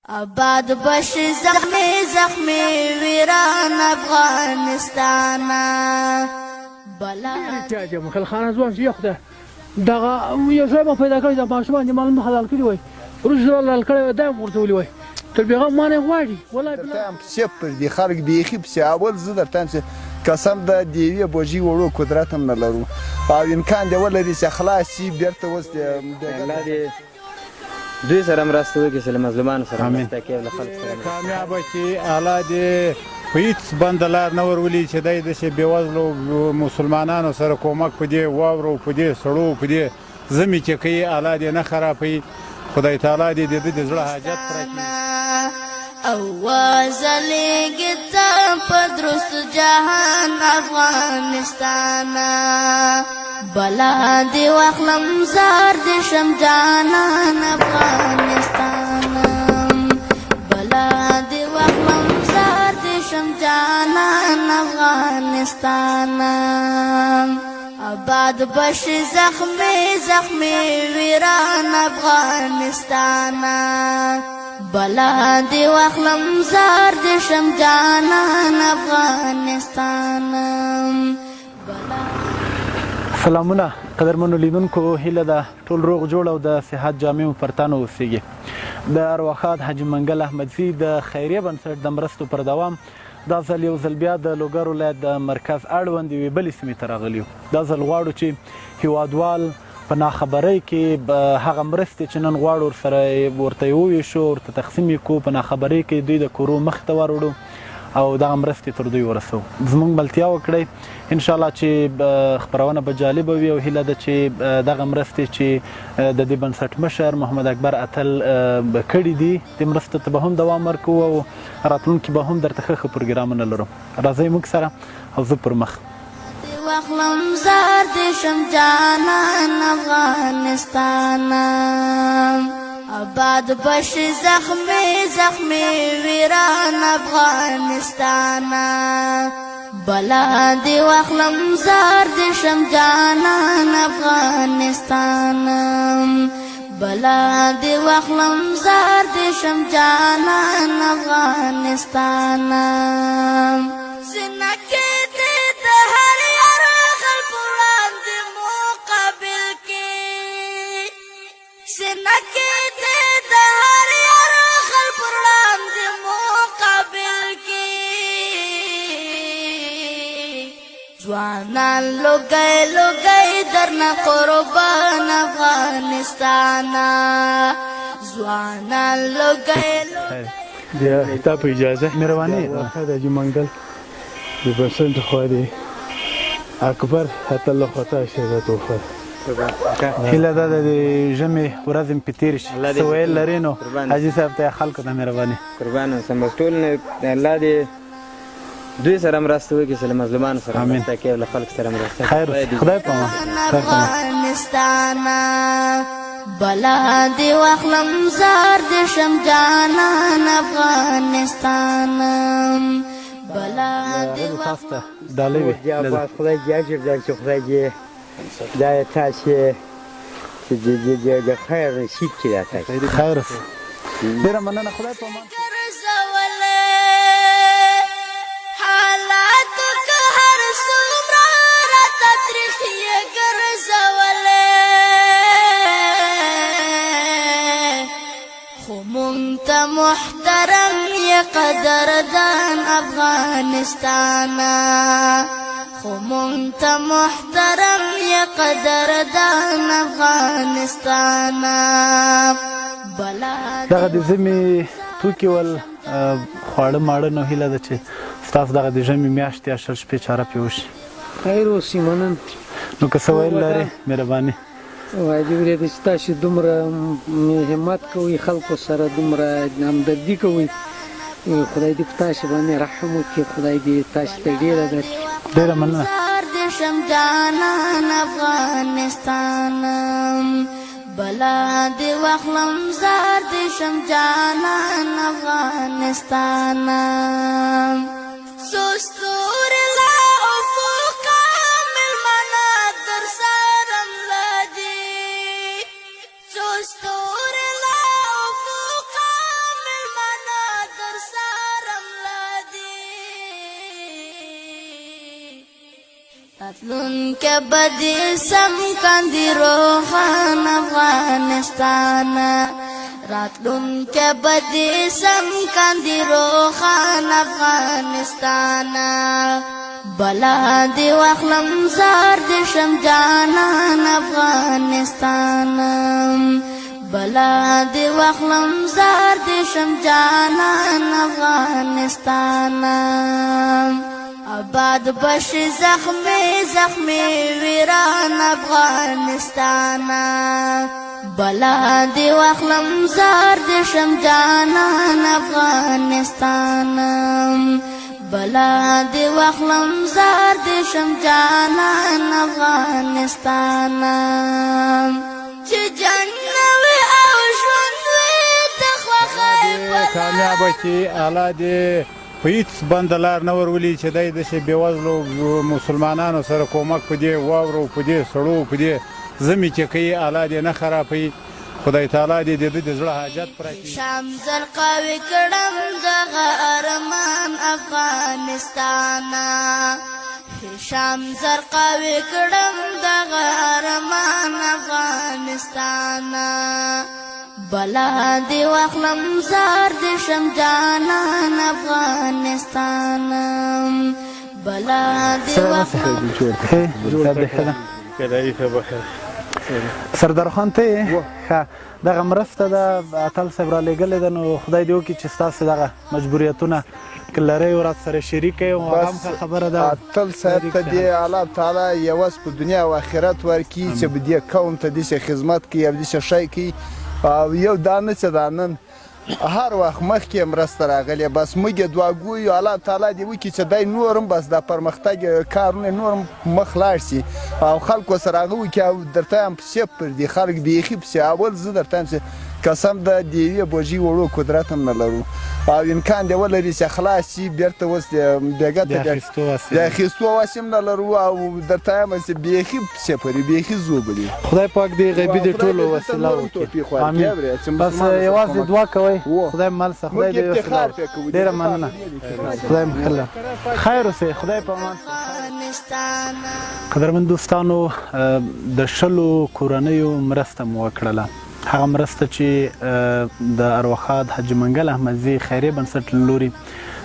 آباد بش زخمی زخمی ویران افغانستان بلا چا چې مخل خان ځوان شي خدای دغه یو ځای ما پیدا کړی دا ماشومان دې مالونه حلال کړي وای روس حلال کړی وای دا هم ورته وای تر بیغم مانه غواړي والله درته هم پسې پر دي خلک بیخي پسې اول زه درته هم چې قسم د دیوې بوجۍ وړو قدرت هم نه لرو او امکان دی ولري چې خلاص شي بیرته اوس الله دې دوی سره مرسته وکړي چې له مظلومانو سره مرسته کوي له خلکو سره کامیابه چې الله دې په هیڅ بنده لار نه ورولي چې دی داسې بېوزلو مسلمانانو سره کومک په دې واورو په دې سړو په دې ژمي کې کوي الله دې نه خرابوي خدای تعالی دې د ده د زړه حاجت پوره کړي. او وزلیږي ته په درست جهان افغانستان بلا دی واخلم زار دې شم جانان افغانستان بلا دی واخلم زار دې شم جانان افغانستان آباد بش زخمی زخمی ویران افغانستان بلا دی واخلم زار دې شم جانان افغانستان سلامونه قدرمنو لیدونکو، هیله ده ټول روغ جوړ او د صحت جامې مو پر تن اوسیږي. د ارواښاد حاجي منګل احمدزي د خیریه بنسټ د مرستو پر دوام دا ځل یو ځل بیا د لوګر ولایت د مرکز اړوند یوې بلې سیمې ته راغلي یو. دا ځل غواړو چې هیوادوال په ناخبرۍ کې هغه مرستې چې نن غواړو ورسره ورته یې وویشو، ورته تقسیم یې کړو، په ناخبرۍ کې دوی د کورو مخ ته وروړو او دغه مرستې تر دوی ورسوو. زموږ ملتیا وکړئ، ان شاء الله چې خپرونه به جالبه وي او هیله ده چې دغه مرستې چې د دې بنسټ مشر محمد اکبر اتل کړي دي، دې مرستو ته به هم دوام ورکوو او راتلونکي به هم درته ښه ښه پروګرامونه لرو. راځئ موږ سره او زه پر مخ. واخلم زار دې شم جانان افغانستان آباد بش زخمی زخمی ویران افغانستان بلا دی واخلم زار دې شم جانان افغانستان بلا دی واخلم زار دې شم جانان افغانستان سینه کې دې د هر یرغل پر وړاندې مقابل کې سینه کې دې د هر یرغل پر وړاندې مقابل کې ځوانان لوګی لوګی درنه قربان افغانستان ځوانان لوګی لوګی د تا په اجازه مهرباني د حاجي منګل د بسنت خوا دی اکبر اتل له خوا تاسو ته تحفه هیله ده د ژمي ورځې مې پې تېرې شي. څه ویل لرې نو حاجي صاحب ته یا خلکو ته مهرباني. قربان اوسم بس ټول نه الله دې دوی سره مرسته وکړي چې له مظلومانو سره مرسته کوي او له خلکو سره مرسته کوي. خیر خدای په امان. افغانستان بلا دی واخلم زار دې شم جانان افغانستان بلا دی تاسو ته ډالۍ وي. خدای دې اجر درکړي، خدای دې دا تاسې د خیر نصیب کړي دا تاسې. خیر اوسې، ډېره مننه، خدای په امان. ګرځولې حالات که هر څومره راته تریخ یې ګرځولې خو مونږ ته محترم یې قدردان افغانستان خو مونږ ته محترم یې قدردان افغانستان بلا دغه د ژمي توکي ول، خواړه ماړه، نو هیله ده چې ستاسو دغه د ژمي میاشتې یا 20 شپې چاره پرې وشي. خیر اوسې، مننه. نو که څه ویل لرې مهرباني. واجب دی چې تاسو دومره همت کوئ، خلکو سره دومره همدردي کوئ، خدای دې په تاسو باندې رحم وکړي، خدای دې تاسو ته ډېره درکړي. ډېره مننه. زار دې شم جانان افغانستان بلا دې واخلم زار دې شم جانان افغانستان څو ستوري له افقه مېلمانه در سره مله دي، څو ستوري له افقه مېلمانه. راتلونکی به دې سم کاندي روښان افغانستان، راتلونکی به دې سم کاندي روښان افغانستان. بلا دې واخلم زار دې شم جانان افغانستان، بلا دې واخلم زار دې شم جانان افغانستان. آباد بشي زخمي زخمي ویران افغانستان، بلا دې واخلم زار دې شم جانان افغانستان، بلا دې واخلم زار دې شم جانان افغانستان. چې جنګ وي او ژوند وي د خوښۍ کامیابه کړي، الله دې په هیڅ بنده لار نه ورولي چې دی داسې بېوزلو مسلمانانو سره کومک په دې واورو، په دې سړو، په دې ژمي کې کوي. الله دې نه خرابوي، خدای تعالی دې د ده د زړه حاجت پوره کړي. شام زرقاوي کړم دغه ارمان افغانستان، شام زرقاوي کړم دغه ارمان افغانستان. بلا دې واخلم زار دې شم جانان افغانستان، بلا دې واخلم. سردار خان ته ښه دغه مرسته ده اتل صاحب را لېږلې ده، نو خدای دې وکړي چې ستاسو دغه مجبوریتونه که لرئ ورا سره شریک کړئ، او هغه هم ښه خبره ده. اتل صاحب ته دې الله تعالی یوز په دنیا او آخرت ورکړي چې به دې قوم ته داسې خدمت کوي او داسې شی کوي، او یو دا نه چې دا نن هر وخت مخکې مرسته راغلې، بس موږ یې دعاګو یو، الله تعالی دې وکړي چې دی نور هم بس دا پرمختګ کارونه نور هم مخ لاړ شي او خلکو سره هغه وکړي. او درته هم پسې پر دي خلک بیخي پسې اول زه درته هم چې قسم ده د یوې بوجۍ وړو قدرت هم نه لرو، او امکان دې ولري چې خلاص شي بېرته اوس بېګا ته د اخیستو وس هم نه لرو، او درته وایم چې بیخي پسې پرې بیخي ژوبل یو. خدای پاک دې غیبي د ټولو وسیله وکړي، آمین. بس یوازې دعا کوئ، خدای مل شه، خدای دې وسیله وکړي. ډېره مننه، خدای مو ښه لره، خیر اوسئ، خدای په امان. قدرمن دوستانو، د 20 کورنیو مرسته مو وکړله، هغه مرسته چې د ارواښاد حاجي منګل احمدزي خیریه بنسټ له لوري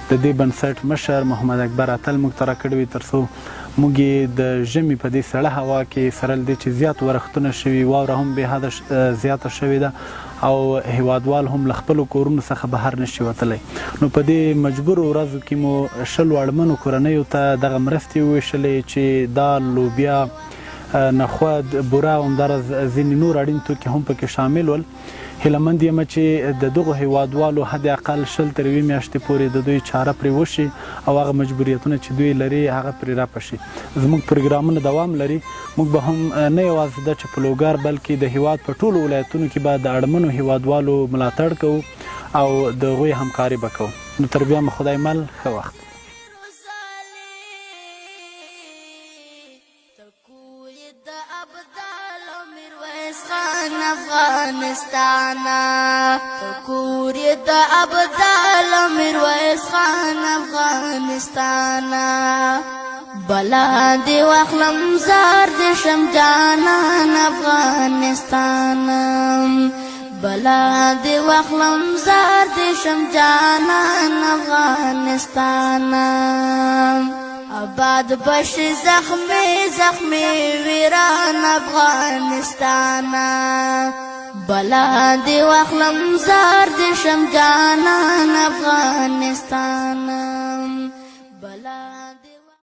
د دې بنسټ مشر محمد اکبر اتل موږ ته راکړې وي، تر څو موږ یې د ژمي په دې سړه هوا کې سره له دې چې زیات ورښتونه شوي، واوره هم بې حده زیاته شوې ده او هیوادوال هم له خپلو کورونو څخه بهر نشي وتلی، نو په دې مجبورو ورځو کې مو 20 اړمنو کورنیو ته دغه مرستې وویشلې چې دال، لوبیا، نخود، بوره او همداراز ځینې نور اړین توکي هم پکې شامل ول. هیله مند یم چې د دغو هیوادوالو حد اقل 20 تر یوې میاشتې پورې د دوی چاره پرې وشي او هغه مجبوریتونه چې دوی لري هغه پرې رفع شي. زموږ پروګرامونه دوام لري، موږ به هم نه یوازې دا چې په لوګر بلکې د هیواد په ټولو ولایتونو کې به د اړمنو هیوادوالو ملاتړ کوو او د هغوی همکاري به کوو. نو تر بیا مو خدای مل، ښه وخت. افغانستان، کور د ابدال میرویس خان افغانستان. بلا دې واخلم زار دې شم جانان افغانستان، بلا دې واخلم زار دې شم جانان افغانستان. آباد بشي زخمي زخمي ویران افغانستان، بلا دې واخلم زار دې شم جانان افغانستان.